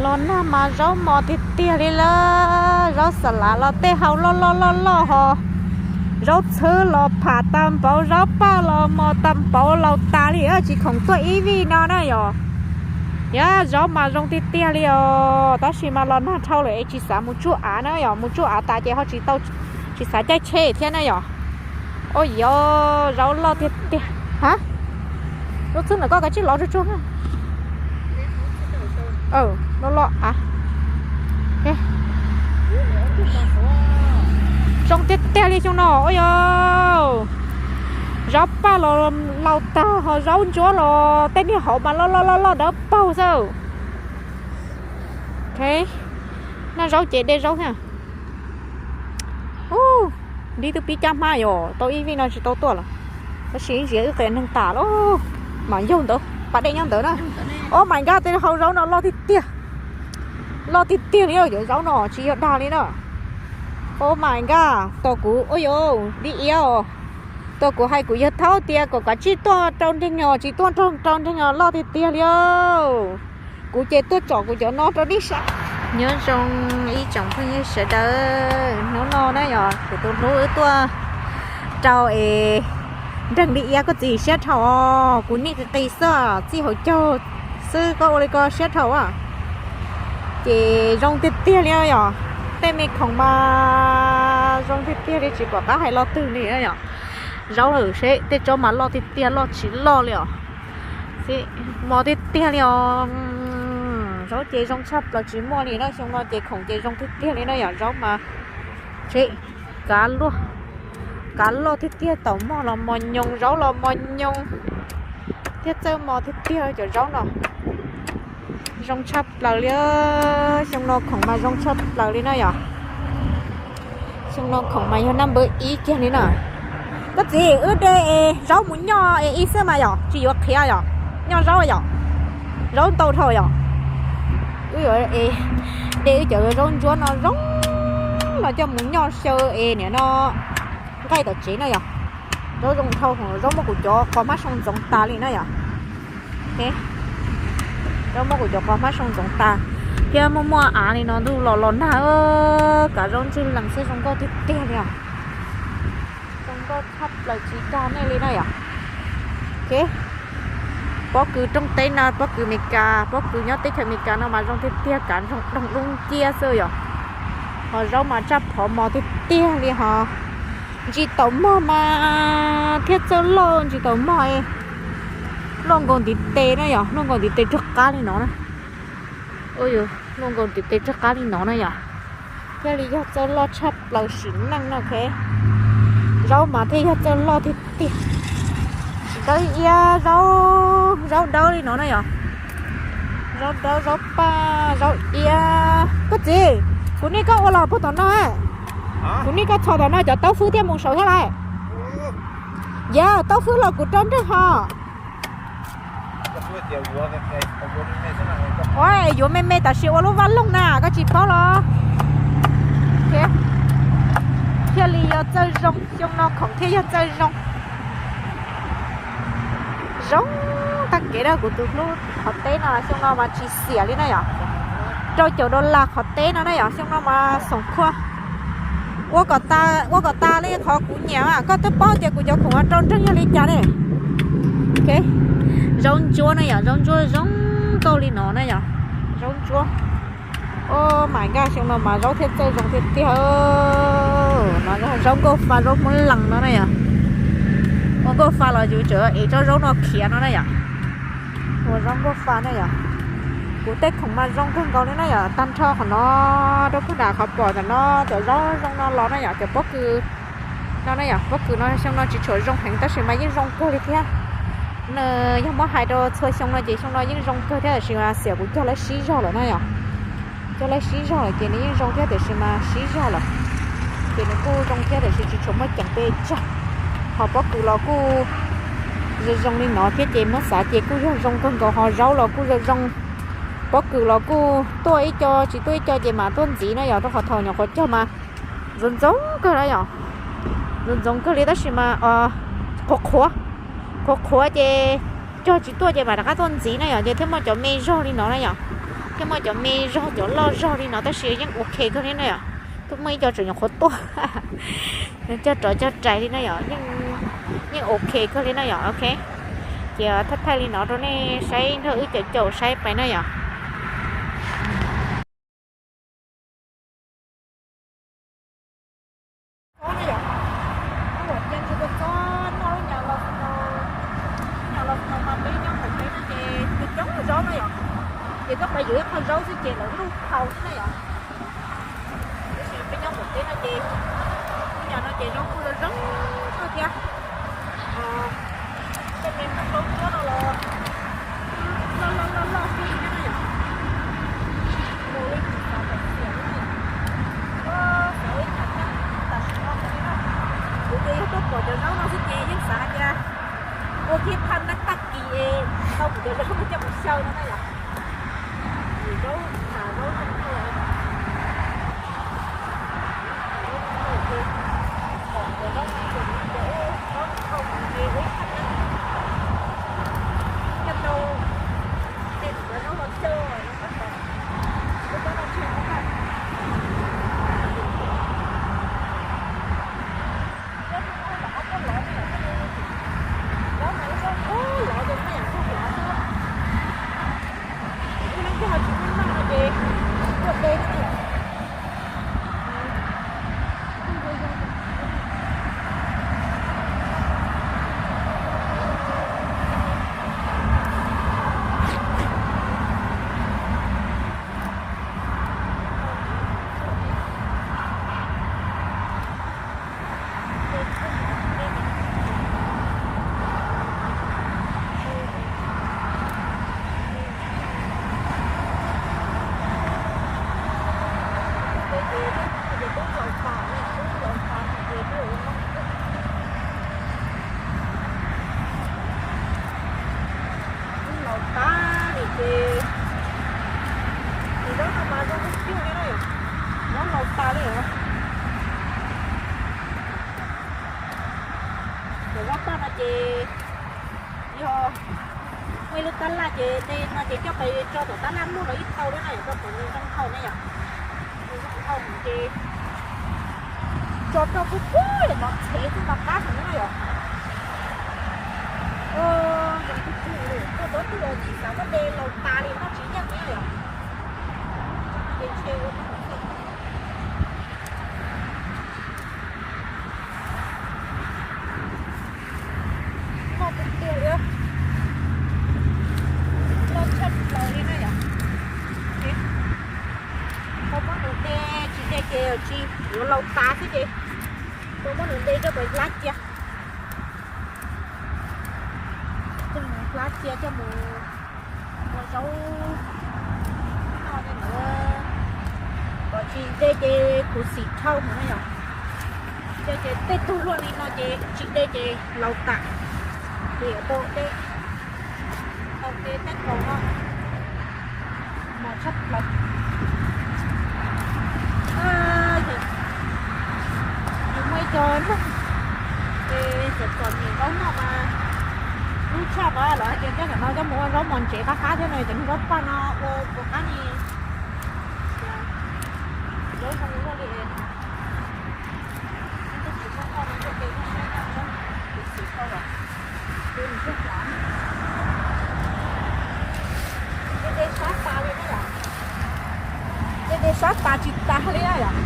Los nag mas zaub mos tiag tiag li lawm, zaub xa lav los tej hau loj loj loj loj ho, zaub txhwb los pham tag npaum, zaub paj los mos tag npaum, laus tas li, tsis khoom tuaj ib vij no na yom. Yog zaub mas zoo tiag tiag li os, tab sis mas los nag dhau lawm es tsis xav mus tsuj av na yom, mus tsuj av tas ces ho tsis tau, tsis xav caij tsheb thiab na yom. Ua yog zaub loj tiag tiag. Ha, lub txhwb ntawm koj kav tsij lov tsuag tsuag. Loj loj av. Zoo tiag tiag li xyoo no ua yog. Zaub paj los laus tag ho zaub ntsuab los tej niag hauv mas loj loj loj loj dawb paug xwb. Noj zaub ces de zaub thiab. Dib twb pib cab hmab yom, tau ib vij no tsis tau tuaj lawm. Tab sis ib ntsis wb qias neeg tas lawm, mam yaug ntawd pas dej nyob ntawd na. Oh my god, tej hau zaub no loj tiag tiag. Loj tiag tiag li, cov zaub no tsis yog dag li na. Oh my god, tos kuv, ua yog dib iab os. Tos kuv hais kuv yawg thaub tias kom kav tsij tuaj rau nreeg os, tsis tuaj rau nreeg os, loj tiag tiag li. Kuv ces tuaj tsom kuv cov no rau nej saib. Nyob zoo ib tsoom phooj ywg sawv daws, hnub no na yog kuv tus hlub wb tuaj rau es nreeg dib iab, koj txiv siab dhau, kuv nim qis qis xwb, txij hauv caug xwb koj ua li ko siab dhau a. Ces zoo tiag tiag li yom, tej me khoom mas zoo tiag tiag li tsis pom qab hais lo twg li yom. Zaub lawm seb tej tsob mas loj tiag tiag loj tsis loj li os. Mos tiag tiag li os. Zaub ces zoo tshaj plaws tsis muaj li na, xyoo no ces khoom ces zoo tiag tiag li na yom, zaub mas. Seb, kav luaj, kav loj tiag tiag, taum mog los mos nyoos, zaub los mos nyoos, thiab txawj mos tiag tiag cov zaub no. Zoo tshaj plaws li, xyoo no khoom mas zoo tshaj plaws li na yom. Xyoo no khoom mas yog naj npawb ib kiag li na. Koj txiv, wb de es zaub mus nyoj es ib xwb mas yom, tsis yuav qhiav yom, nyoj zaub yom, zaub ntau dhau yom. Wb yuav de wb cov zaub ntsuab no zoo los coj mus nyoj xyaw es niam no nqaij tom tsev na yom. Zaub zoo dhau, zaub muab kuv cov qos hmab soo ntxoov tas li na yom. Zaub muab kuv cov qos hmab soo ntxoov tas, thiab muaj muaj av li no ntuj los los nag, kav zaub ntseg lees xwb zoo nkauj tiag tiag li os. Zoo nkauj tshaj plaws tsis dag nej li na yom. Pob kws rooj teb no, pob kws Amelikas, pob kws nyob teb chaws Amelikas no mas zoo tiag tiag, kav zoo doog dub nciab xwb yom. Ho zaub mas tsaj phov mos tiag tiag li ho. Ntsis taum mog mas thiaj txawj loj, ntsis taum mog luaj nkaus ntiv tes na yom, luaj nkaus ntiv tes rog qab li no na. Luaj nkaus ntiv tes rog qab li no na yom. Thiaj li yog txawj loj tshaj plaws sim neej no. Zaub mas thiaj yog txawj loj tiag tiag. Tsis dawb iab, zaub, zaub dawb li no na yom. Zaub dawb, zaub paj, zaub iab. Koj txiv, kuv niam koj ua los puag tom no, kuv niam koj txhos tom no cov taub hwb thiaj mus saud thiab lawm. Yog taub hwb los kuv rau nrog ho. Ua yuav me me tam sim ua lub vaj loog na, koj tsis paub los. Thiaj li yog txawj zoo, xyoo no khoom thiaj yog txawj zoo. Zoo tag kev na, kuv tus hlub qhov teb no xyoo no mas tsis xiam li na yom. Rau caum dollar qhov teb no na yom, xyoo no mas xoom khua. Ua kom tas li qhov kuv nyiam, koj twb paub tias kuv cov khoom rau nrog yog li cas ne. Zaub ntsuab na yom, zaub ntsuab zoo nkauj li no na yom. Zaub ntsuab. Oh my god, xyoo no mas zaub thiaj txawj zoo tiag tiag. No zaub nkauj fa, zaub Hmoob Lees no na yom. Ua nkauj fa los yus tseem ev tsob zaub no khiav no na yom. Ua zaub nkauj fa na yom. Kuv tej khoom mas zoo kawg nkaus li na yom, tag nrho qhov no rau puag nram qhov pom ntawm no cov zaub zoo no los na yom, cov pob kws no na yom, pob kws no xyoo no tsis tshua zoo heev tab sis mas yeej zoo kawg li thiab. Yog muab hais rau txhua xyoo no ces xyoo no yeej zoo kawg thiab, tab sis mas xiam kuv cog lawv sib zog lawm na yom. Cog lawv sib zog lawm ces nws yeej zoo thiab, tiam sis mas sib zog lawm ces nws kuj zoo thiab, tiam sis tsis tshua muaj ceem pes tsawg. Ho pob kws los kuj zoo zoo li no thiab ces muab xav ces kuj yog zoo kawg nkaus, ho zaub los kuj zoo zoo. Pob kws los kuj tuaj ib co tsis tuaj ib co ces mam tuaj ntxiv na yom, rau qhov thaum nyuam qhuav cog mas ntxoov ntxoov kawg na yom. Ntxoov ntxoov kawg li tab sis mas qhuav qhuav, qhuav qhuav ces cog tsis tuaj ces mam rov qab tuaj ntxiv na yom, ces thiaj muaj cov me zog li no na yom. Thiab muaj cov me zog cov loj zog li no tab sis yeej ok kawg li na yom. Twb muaj ib co tseem nyuam qhuav tuaj, cog rov cog rais li na yom, yeej ok kawg li na yom. Ok, ces thaij thaij li no rau nej saib nrog wb caum caum saib pais na yom. Ces koj pais yuav ib qho zaub xwb ces lawv luj thaus xwb na yom. Tab sis peb nyob tom teb no ces, ib yam no ces zaub kuj zoo zoo kawg thiab. Tej me zaub tuab no los loj loj loj loj xwb thiab na yom. Mus li kuv xav pais xiam li, xav ib thaj neeb tam sim no li na. Kuv ces yog tuaj pom cov zaub no xwb ces yeej xav hais tias ua kiag thaj neeb tag kis es tau kuv cov zaub no coj mus xyaw no na yom. Zaub, zaub, zaub, Laus tas li ces, tus zaub no mas zoo tiag li na yom, zaub laus tas li os. Cov zaub toj no ces yog muaj ib lub tab laj ces tej no ces coj pais tso tom tab laj muag los ib tau li na yom, rau qhov nws zoo haus na yom. Nws zoo haus ces tso rau kuj kuj li no txhev xwb mas qab heev na yom. Zoo kawg li, tuaj tau ib tug los tsis xav muab de laus tas li noj tsis yeej li na yom. Ces ntshe ua noj tiag tiag li, noj tshaj plaws li na yom. Tau muab nws de, tsis de ces tsis yuav laus tas xwb ces tau muab nws de coj mus hlab cia. Coj mus hlab cia coj mus ua zaub noj li ntawd. Kom tsis de ces khuv xim dhau heev na yom. De ces tej tug luaj li no ces tsis de ces laus tas. Ces yuav tau de, tau de tej kaus no mos tshaj plaws. Yus muaj ib co neeg ces txawm txom nyem zaub noj mas hlub tshaj mas lawv hais tias coj ntawm no coj mus ua zaub mos ntsev qab qab thiab no, cov zaub paj no ua puas qab ni. Zaub zoo luaj li. Tej de sab tas li na yom. Tej de sab tas tsis tas li na yom.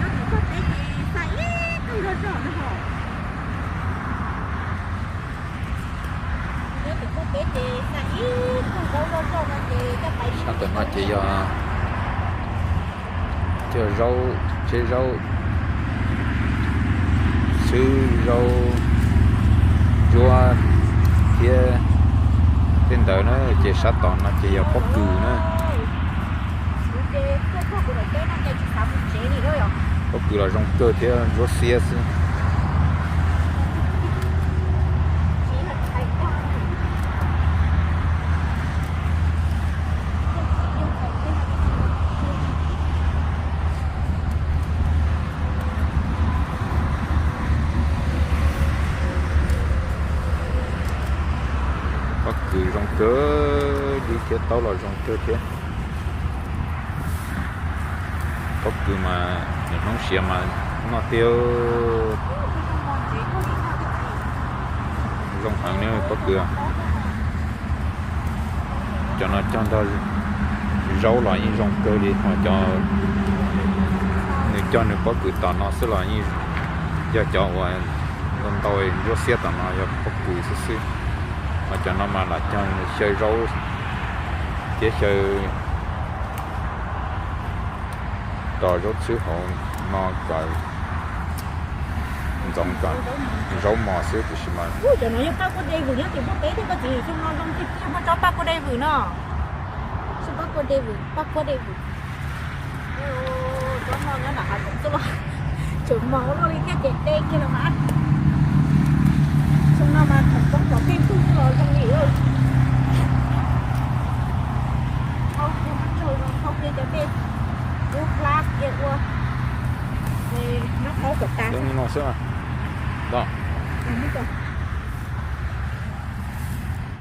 Nyob tim txoj teb ces xa ib tug zoj zog no ho. Nyob tim txoj teb ces xa ib tug zaub zoj zog no ces coj pais. Sab ntawm no ces yog cog zaub, tseb zaub, xwb zaub, Ntsuab thiab tej ntawd na, ces sab tom no ces yog pob kws na. Pob kws los zoo kawg thiab ntsuab xiab xwb. Pob kws zoo kawg li thiab taub los zoo kawg thiab. Pob kws mas nws hnub siav mas noj tiag. Zoo heev li pob kws. Cov no cog nrog zaub los yeej zoo kawg li, ho cov nws cog nws pob kws tom no xwb los yeej yog cov uas ntau ntau ntsuab xiab tom no yog pob kws xwb xwb. Ho cov no mas lam cog xyaw zaub thiab xyaw tos zaub txhwb hauv no kom ntxoov kom zaub mos xwb tiam sis mas. Cov no yog paj kuab dej vwm nyob tim Nplog teb thiab koj txiv, xyoo no zoo tiag tiag muaj tsob paj kuab dej vwm no. Tsob paj kuab dej vwm, paj kuab dej vwm. Tsob no nyob nram hav zoov xwb los tseem mos luaj li thiab ces dej kiag los mas. Xyoo no mas thaum poob tom tej ntug xwb los zoo li. Thauj kiag mas tsaug, thauj kiag cov dej ub hlab kiag ua nyob qaub kom tas xwb.